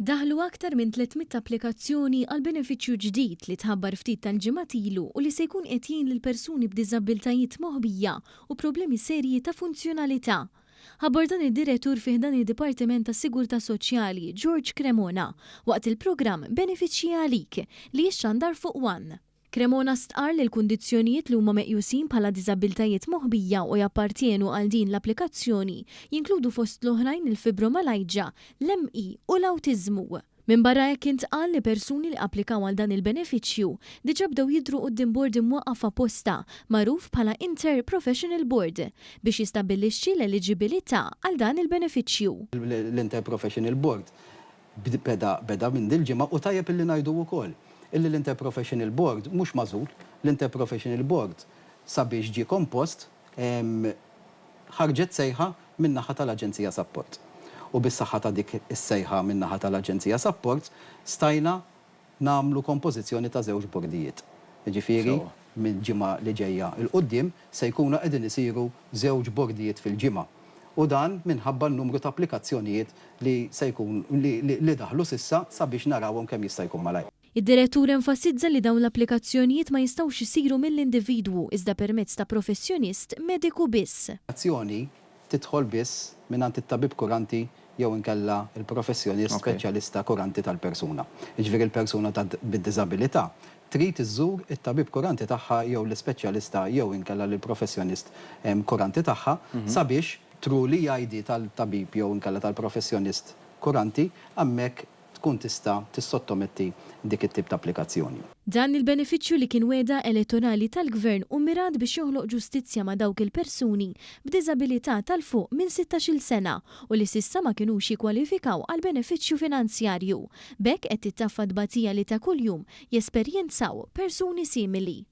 Daħlu aktar minn 300 applikazzjoni għal benefiċċju ġdid li tħabbar ftit tal-ġimgħat ilu u li se jkun qed jgħin lil persuni b'diżabbiltajiet moħbija u problemi serji ta' funzjonalità. Ħabbar dan id-Direttur fi ħdan id-Dipartiment tas-Sigurtà Soċjali, George Cremona, waqt il-programm Benefiċċji Għalik li jixxandar fuq one. Cremona stqarr li l-kundizzjonijiet li huma meqjusin bħala diżabbiltajiet moħbija u jappartjenu għal din l-applikazzjoni jinkludu fost l-oħrajn il-fibromyalgia, l-ME u l-awtiżmu. Minbarra hekk intqal li persuni li applikaw għal dan il-benefiċċju diġà bdew jidhru quddiem bord imwaqqaf apposta magħruf bħala Inter Professional Board biex jistabbilixxi l-eliġibilità għal dan il-benefiċċju. L-Inter Professional Board beda beda minn dil-ġimgħa u tajjeb illi ngħidu wkoll illi l-Interprofessional Board mhux magħżul, l-Interprofessional Board sabiex ġie kompost ħarġet sejħa min-naħa tal-Aġenzija Sapport. U bis-saħħa ta' dik is-sejħa min-naħa tal-Aġenzija Sapport stajna nagħmlu kompożizzjoni ta' żewġ bordijiet. Jiġifieri mill-ġimgħa li ġejja 'l quddiem se jkunu qegħdin isiru żewġ bordijiet fil-ġimgħa. U dan minħabba n-numru ta' applikazzjonijiet li se jkun li li daħlu s'issa sabiex narawhom kemm jista' jkun malajr. Id-Direttur enfasizza li dawn l-applikazzjonijiet ma jistgħux isiru mill-individwu iżda permezz ta' professjonist mediku biss. Azzjoni tidħol biss mingħand it-tabib kuranti jew inkella l-professjonist speċjalista kuranti tal-persuna. Jiġifieri l-persuna ta' bid-diżabilità trid iżżur it-tabib kuranti tagħha jew l-ispeċjalista jew inkella lill-professjonist kuranti tagħha sabiex through l-EID tal-tabib jew inkella tal-professjonist kuranti hemmhekk tkun tista' tissottometti dik it-tip ta' applikazzjoni. Dan il-benefiċċju li kien wegħda elettorali tal-Gvern hu mmirat biex joħloq ġustizzja ma' dawk il-persuni b'diżabilità ta' 'l fuq minn sittax-il sena u li s'issa ma kinux jikkwalifikaw għall-benefiċċju finanzjarju. B'hekk qed tittaffa t-tbatija li ta' kuljum jesperjenzaw persuni simili.